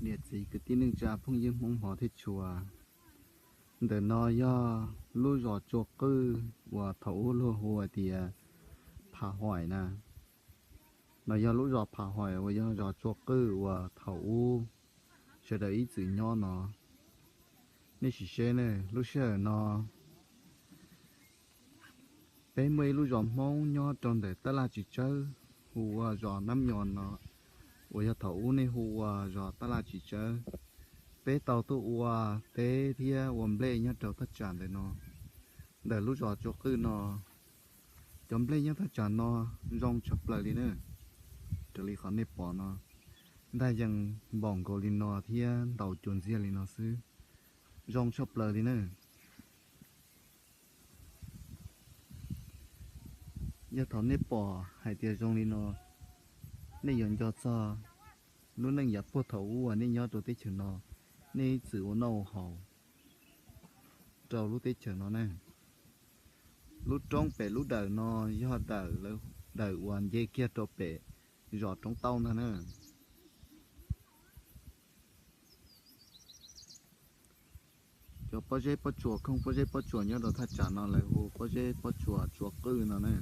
Niam txiv kwv tij neej tsa phooj ywg Hmoob hmov thiab tshua, ntawm no yog lub zos Tsua Qwj uas thaum ub luag hu hais tias Pham Hoim na. No yog lub zos Pham Hoim uas yog zos Tsua Qwj uas thaum ub sawv daws ib txwm nyob no. Nej sim seb ne, lub sij hawm no peb muaj ib lub zos Hmoob nyob rau ntawm tab laj tsis tsawb hu ua zos Nab Nyos no, uas yog thaum ub nej hu ua zos tab laj tsis tsawb. Peb tau tuaj ua teb thiab ua nplej nyob rau thaj tsam ntawm no, ntawm lub zos Tsua Qwj no. Cov nplej nyob thaj tsam no zoo tshaj plaws li na. Raws li qhov nej pom no, ntaj yees npaum nkaus li no thiab ntaus cua ntxiag li no xwb, zoo tshaj plaws li na. Yog thaum nej pom hais tias zoo li no, nej yuav nco txog lub neej yav puag thaum ub uas nej nyob rau teb chaws no, nej ib txwm ua noj ua haus rau lub teb chaws no ne. Lub roob pem lub dawm no yog dawm, dawm uas nce kiag rau pem zos Roob Tauj ntag na. Cov pob zeb pob tsuas, khooj pob zeb pob tsuas nyob rau thaj tsam no lawv hu pob zeb pob tsuas Tsua Qwj no na.